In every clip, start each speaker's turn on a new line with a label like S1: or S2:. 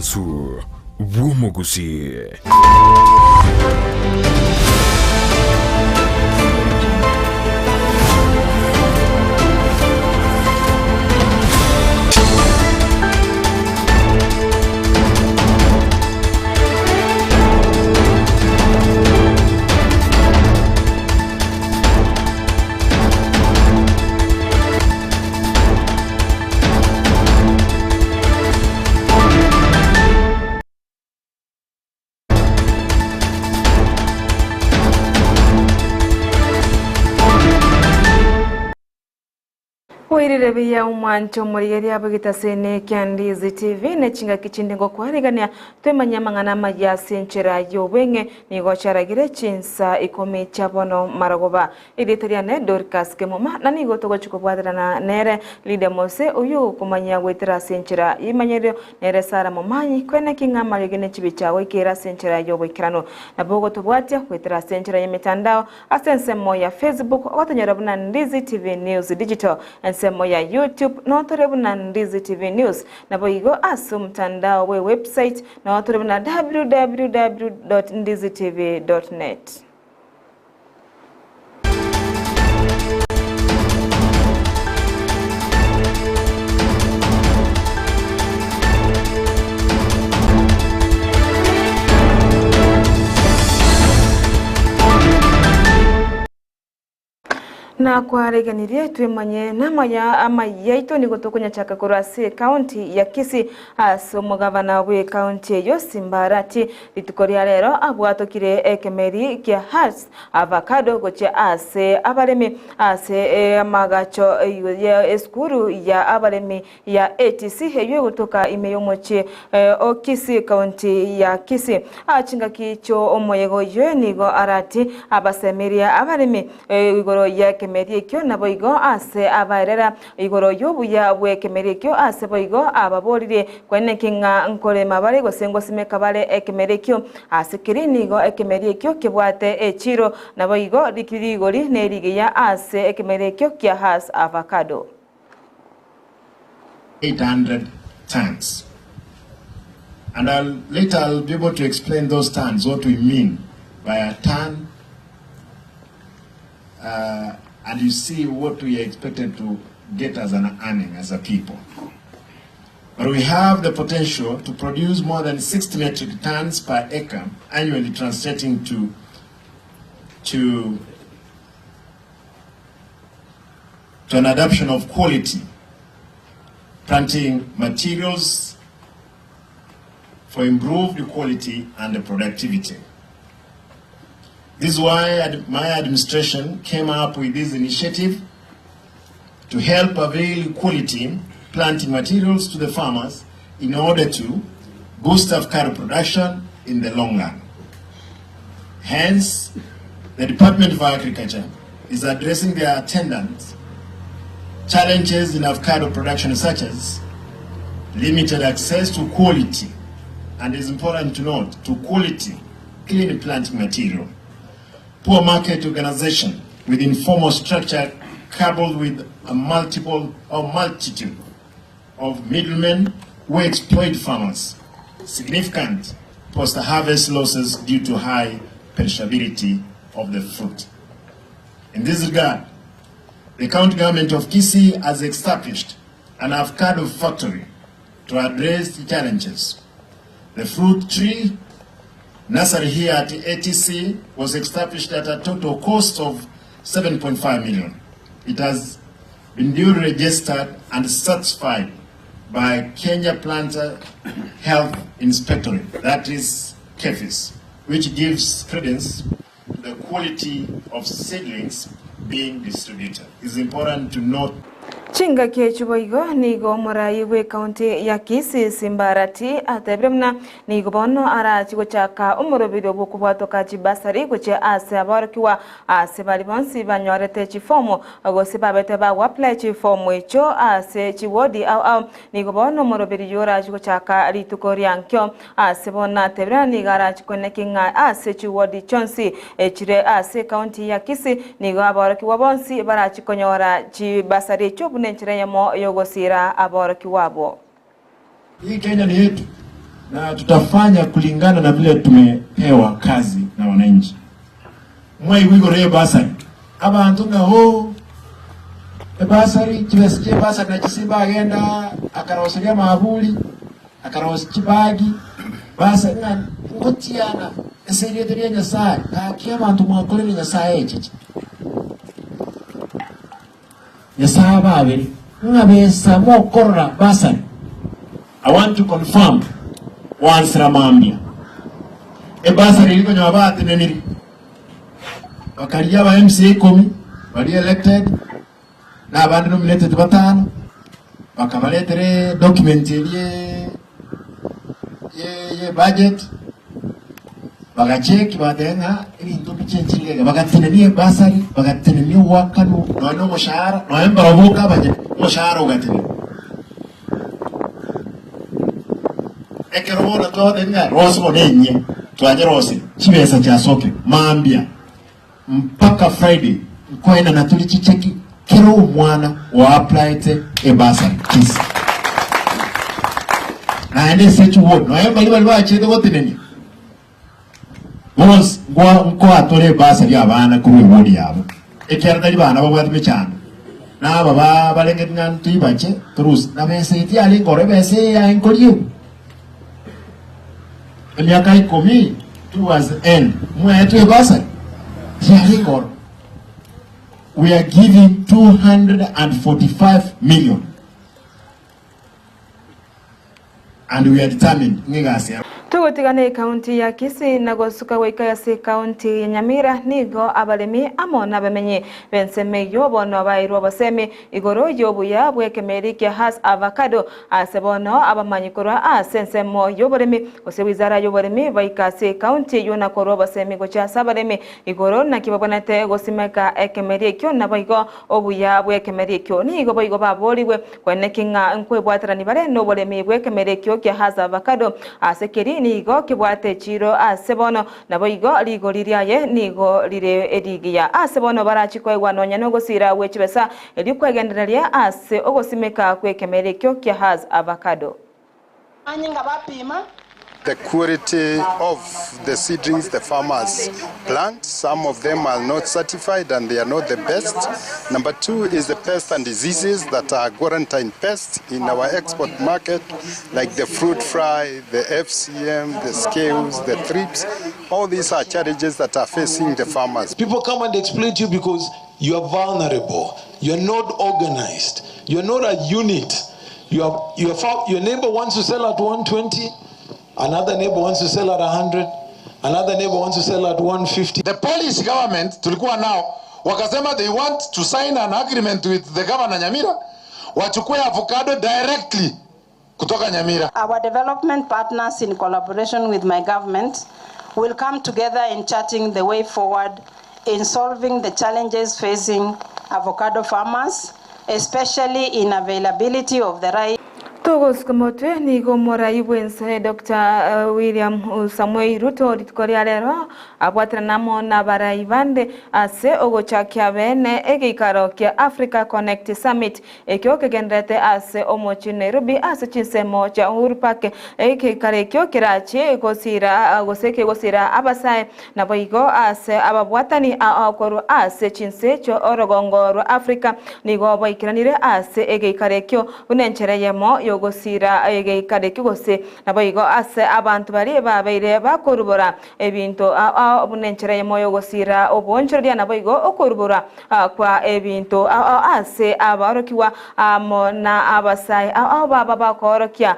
S1: Omobaso bw'omogusii.
S2: Oirire buya omwancho omorigereria bw'egetasene kia Ndizi TV ne chingaki chinde ngokwarigania twemanye amang'ana amaya ase enchera y'obweng'e nigo chiaragire chinsa ikomi chia bono marogoba. Erieta riane Dorcas Kemuma, na nigo togochia kobwaterana nere Lydia Mose, oyio ogokomanyia goetera ase enchera y'emanyererio, nere Sarah Momanyi, kwene ki ng'a amariogi ne chibicha goikera ase enchera y'oboikeranu. Nabo ogotobwatia goetera ase enchera y'emetandao, ase ensemo ya Facebook, ogotonyora buna Ndizi TV News Digital, ensemo ya YouTube, notore buna Ndizi TV News, naboigo ase omotandao bw'ewebsite, notore buna www.ndizitv.net. Nakwareganirie twemanye namaya amayaito nigo tokonyachaka korwa ase ekaunti ya Kisii ase omogabana bw'ekaunti eyio Simba Arati Rituko ria rero abwatokire ekemeri kia Hass avocado gochia ase abaremi ase amagacho ye esukuru ya abaremi ya ATC eyio egotoka ime y'omochie o Kisii county ya Kisii. Chingaki chio omoyega oyio nigo arati abasemeria abaremi igoro y'ekemeri ekio naboigo ase abaerera Igoro y'obuya bw'ekemeri ekio ase boigo ababoririe, Kweneki ng'a nkorema bare gose ngosimeka bare ekemeri ekio? Ase keri nigo ekemeri ekio kebwate echiiro, naboigo rigori nerigiya ase ekemeri ekio kia Hass avocado.
S3: 800 tons and I'll later I'll be able to explain those tons what we mean by a ton uh, and you see what we are expected to get as an earning as a people. But we have the potential to produce more than 60 metric tons per acre annually, translating to, to, to an adoption of quality planting materials for improved quality and productivity. This is why my administration came up with this initiative to help avail quality planting materials to the farmers in order to boost avocado production in the long run. Hence, the Department of Agriculture is addressing the attendant challenges in avocado production such as limited access to quality, and it's important to note, to quality clean planting material, poor market organization with informal structure coupled with a multiple or multitude of middlemen who exploit farmers, significant post-harvest losses due to high perishability of the fruit. In this regard, the county government of Kisii has established an avocado factory to address the challenges. The fruit tree nursery here at ATC was established at a total cost of 7.5 million. It has been duly registered and certified by Kenya Plant Health Inspectorate, that is KEPHIS, which gives credence to the quality of seedlings being distributed. It's important to note.
S2: Chingaki echio boigo nigo omorai bw'ecounty ya Kisii Simba Arati atebire buna nigo bono arachi gochaka omoroberio bw'okobwatoka chibasari gochia ase aborokigwa ase baria bonsi banyorete chifomu gose babete bagoapply chifomu echio ase chiwodi ao ao. Nigo bono omoroberio orachi gochaka rituko ria nkio. Ase bono atebire ng'a nigo arache koeneki ng'a ase chiwodi chionsi echire ase ekaunti ya Kisii nigo aborokigwa bonsi barachi konyora chibasari echio buna enchera eyemo y'ogosiira aborokigwa abwo.
S3: Hii Kenya ni yetu. Na tutafanya kulingana na vile tumepewa kazi na wananchi. Mwaigwa igoro y'ebasari, abanto ng'a oo, ebasari, chibesa chi'ebasari nachio Simba agenda akaroseria amaburi, akarosia chibagi, basa ng'a ngotiana ase erieta ria Nyasae, gaki abanto mwakorire Nyasae echeche. Nyasae ababere, ng'a besa mokorora basari. I want to confirm gwansera mambia ebasari eria konya bateneniri bakarigia aba MCA ikomi baria elected na abande nominated batano bakabaretera edocument eria ye budget Bagacheki bagateba ng'a ebinto mbichenchire iga, bagatenenia ebasari, bagatenenia ogoakanwa, nonya na omoshahara, nonya mbarabwo boka abanyene, omoshahara ogatenenwa. Ekero bono twagotebia ng'a rosi bono enyia, twanyerosirie, chibesa chiasokire, mambia mpaka Friday nkoenana tore chicheki kera omwana oapplyete ebasari kisi. Naende ase chiward nonya mbaria baria bachete gotenenia bonsi nkwa nkoa tore ebasari abana korwa eward yabo ekiagera tari bana babwate mechando na aba ba barengeti ng'a ntoibache torusie na besa eye tiarenge oro ebesa eye yaye nkoriegwa. Emiaka ikomi towards the end mwaetwe ebasari tiarenge oro. We are giving 245 million and we are determined ng'a egasi ero.
S2: Togotigana ekaunti ya Kisii na gosuka goika ase ekaunti ya Nyamira nigo abaremi amo nabamenyi b'ensemo eyio bono baeirwe obosemi igoro y'obuya bw'ekemeri kia Hass Avocado Ase bono abamanyi korwa ase ensemo y'oboremi, gose wizara y'oboremi, baika ase ekaunti eyio na korua obosemi gochia ase abaremi igoro naki babwenerete gosimeka ekemeri ekio naboigo obuya bw'ekemeri ekio. Nigo boigo baboorigwe koeneki ng'a nkwebwaterani bare noboremi bw'ekemeri ekio kia Hass Avocado ase keri nigo kebwate chiiro ase bono naboigo rigori riaye nigo rire rigiya ase bono barachi koegwa nonya nogosira gwe chibesa Erio kwegendereria ase ogosimeka kw'ekemeri ekio kia Hass avocado.
S1: Amanyinga bapima.
S4: The quality of the seedlings the farmers plant, some of them are not certified and they are not the best. Number 2 is the pests and diseases that are quarantine pests in our export market like the fruit fly, the FCM, the scales, the thrips. All these are challenges that are facing the farmers.
S5: People come and exploit you because you are vulnerable, you are not organized, you are not a unit. You are, you are, your neighbor wants to sell at 120, another neighbor wants to sell at 100, another neighbor wants to sell at 150.
S6: The Polish government tulikuwa nao wakasema they want to sign an agreement with the governor Nyamira wachukue avocado directly kutoka Nyamira.
S1: Our development partners in collaboration with my government will come together in charting the way forward in solving the challenges facing avocado farmers, especially in availability of the right
S2: Togosuka motwe nigo omorai bw'ense Doctor William Samoei Ruto rituko ria rero abwaterana amo nabarai bande ase ogochakia bene egeikaro kia Africa Connect Summit Ekio kegendererete ase omochie Nairobi ase chinsemo chia Uhuru Park. Egeikaro ekio kerachie gosira gose kegosira abasae naboigo ase ababwatani ao korwa ase chinse chi'orogongo rwa Africa nigo baikeranire ase egeikaro ekio buna enchera eyemo y'ogosira egeikaro ekio gose naboigo ase abanto baria babeire bakorubora ebinto ao ao buna enchera eyemo y'ogosira oboonchoreria naboigo okoruborwa kwa ebinto ao ao ase abaorokigwa amo na abasae ao ao baba bakoorokia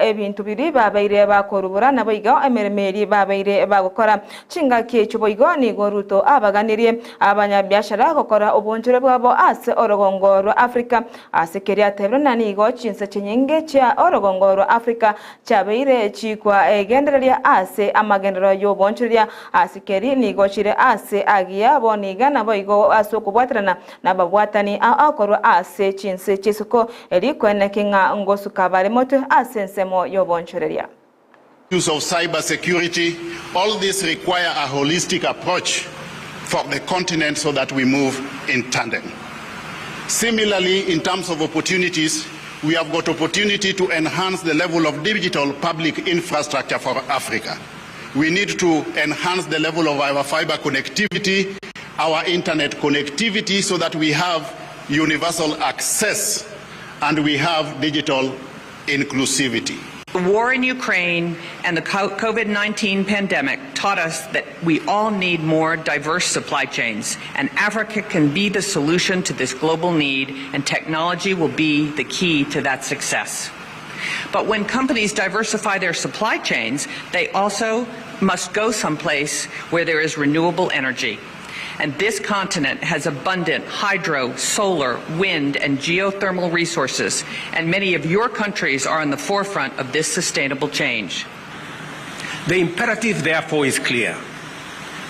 S2: ebinto biria babeire bakorubora naboigo emeremo eria babeire bagokora. Chingaki echio boigo nigo Ruto abaganirie abanyabiashara gokora oboonchoreria bwabo ase orogongo rwa Africa ase keria atebire na nigo chinse chinyinge chia orogongo rwa Africa Chiabeire chikwagendereria ase amagenderero y'oboonchoreria ase keri nigo chire ase agiya bono iga naboigo ase okobwaterana nababwatani ao korwa ase chinse chi'isiko eri koeneki ng'a ngosuka bare motwe ase ensemo y'oboonchoreria.
S4: Issues of cyber security, all this require a holistic approach for the continent so that we move in tandem. Similarly, in terms of opportunities,
S7: We have got opportunity to enhance the level of digital public infrastructure for Africa. We need to enhance the level of our fiber connectivity, our internet connectivity, so that we have universal access and we have digital inclusivity.
S8: The war in Ukraine and the COVID-19 pandemic taught us that we all need more diverse supply chains, and Africa can be the solution to this global need, and technology will be the key to that success. But when companies diversify their supply chains, they also must go someplace where there is renewable energy. And this continent has abundant hydro, solar, wind, and geothermal resources, and many of your countries are on the forefront of this sustainable change.
S9: The imperative, therefore, is clear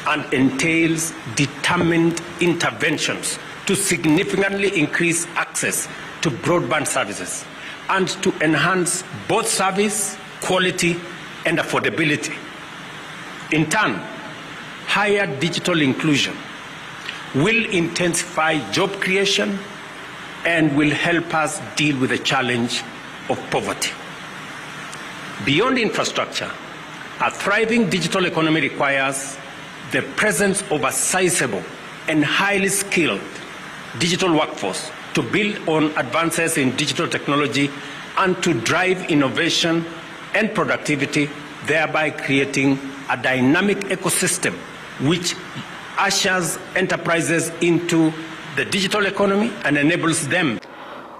S9: and entails determined interventions to significantly increase access to broadband services and to enhance both service quality and affordability. In turn, higher digital inclusion will intensify job creation and will help us deal with the challenge of poverty. Beyond infrastructure, a thriving digital economy requires the presence of a sizable and highly skilled digital workforce to build on advances in digital technology and to drive innovation and productivity, thereby creating a dynamic ecosystem which ushers enterprises into the digital economy and enables them.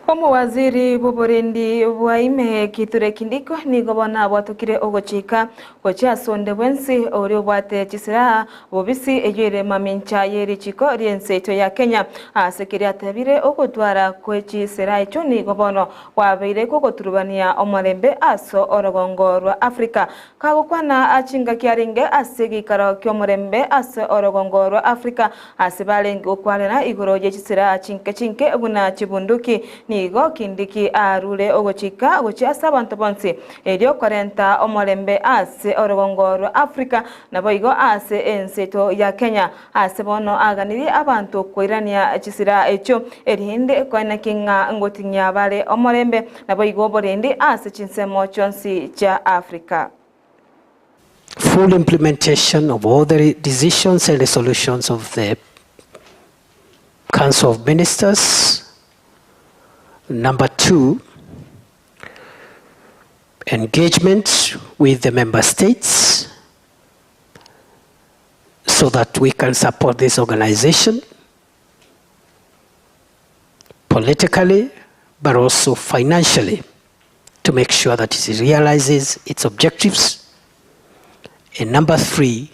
S2: Omowaziri bw'oborendi bwa ime Kithure Kindiki nigo bono abwatokire ogochika gochia ase onde bwensi oria obwate chisilaha bobisi eyio ere mamincha ye richiko ri'ense yaito ya Kenya. Ase keria atebire ogotwara kwe chisilaha echio nigo bono kwabeire kogoturubania omorembe ase orogongo rwa Africa. Kagokwana chingaki arenge ase egeikaro ki'omorembe ase orogongo rwa Africa, ase barenge gokwanera igoro ye chisira chinke chinke buna chibunduki, nigo Kindiki arure ogochika gochia ase abanto bonsi, erio korenta omorembe ase orogongo rwa Africa naboigo ase ense yaito ya Kenya. Ase bono aganirie abanto koirania chisira echio, erinde koeneki ng'a ngotinyia bare omorembe, naboigo oborendi ase chinsemo chionsi chia Africa.
S10: Full implementation of all the decisions and resolutions of the Council of Ministers. Number 2, engagement with the member states so that we can support this organization politically, but also financially, to make sure that it realizes its objectives. And number 3,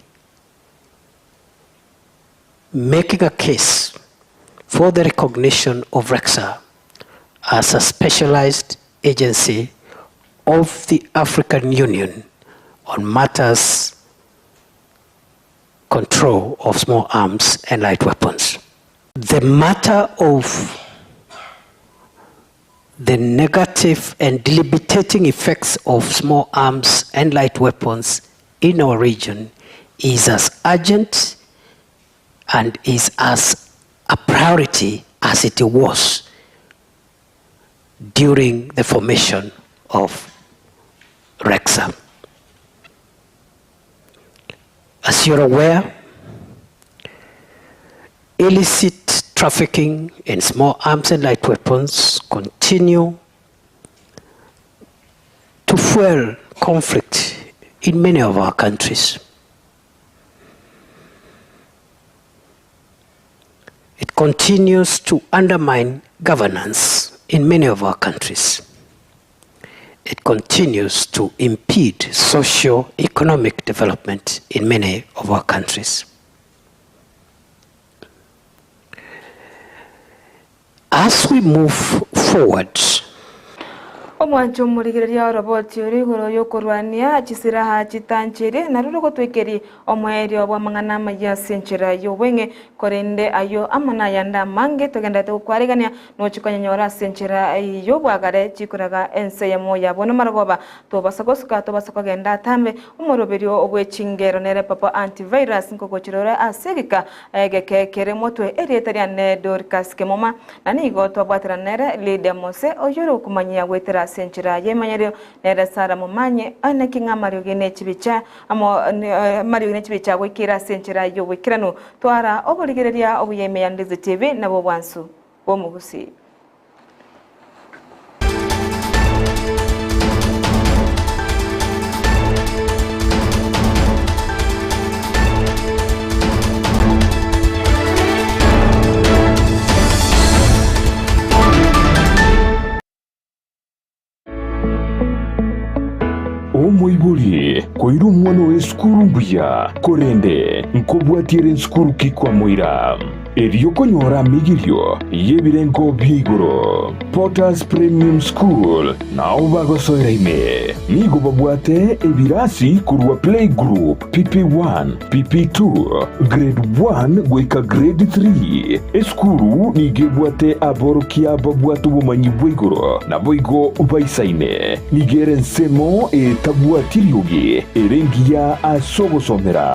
S10: making a case for the recognition of RECSA as a specialized agency of the African Union on matters control of small arms and light weapons. The matter of the negative and debilitating effects of small arms and light weapons in our region is as urgent and is as a priority as it was during the formation of RECSA. As you're aware, illicit trafficking in small arms and light weapons continue to fuel conflict in many of our countries. It continues to undermine governance in many of our countries. It continues to impede socio-economic development in many of our countries. As we move forward,
S2: Omwancho omorigereria oroboti ore igoro y'okorwania chisiraha chitanchire, narwo rogotwekeria omoerio bw'amang'ana amayia ase enchera y'obweng'e, korende ayio amo nayande amange togendererete gokwarigania, nochie konyanyora ase enchera y'obwagare chikoraga ense eyemo ya bono marogoba. Tobasa gosuka, tobasa kogenda atambe, omoroberio bwe chingero nere Papa Antivirus nkogochera ore ase egeka egeke kere motwe erieta riane Dorcas Kemuma, na nigo twabwaterana nere Lydia Mose oyore okomanyia goetera ase enchera y'emanyerio, nere Sarah Momanyi, naki ng'a amariogi ne chibicha amo amariogi ne chibicha goikera ase enchera y'oboikeranu. Twara oborigereria obuya ime ya Ndizi TV nabwo obwansu bw'omogusii.
S11: Omoibori koira omwana oye esukuru mbuya, korende nkobwatia ere nsukuru ki kwamoira? Erio konyora amigirio y'ebirengo bia igoro. Potters Premium School nao bagosoera ime. Nigo babwate ebirasi korwa Playgroup, PP1, PP2, Grade 1 goika Grade 3. Esukuru nigo ebwate aborokia babwate obomanyi bwa igoro naboigo baisaine. Nigo ere ensemo etabwati riogi ere engiya ase ogosomera.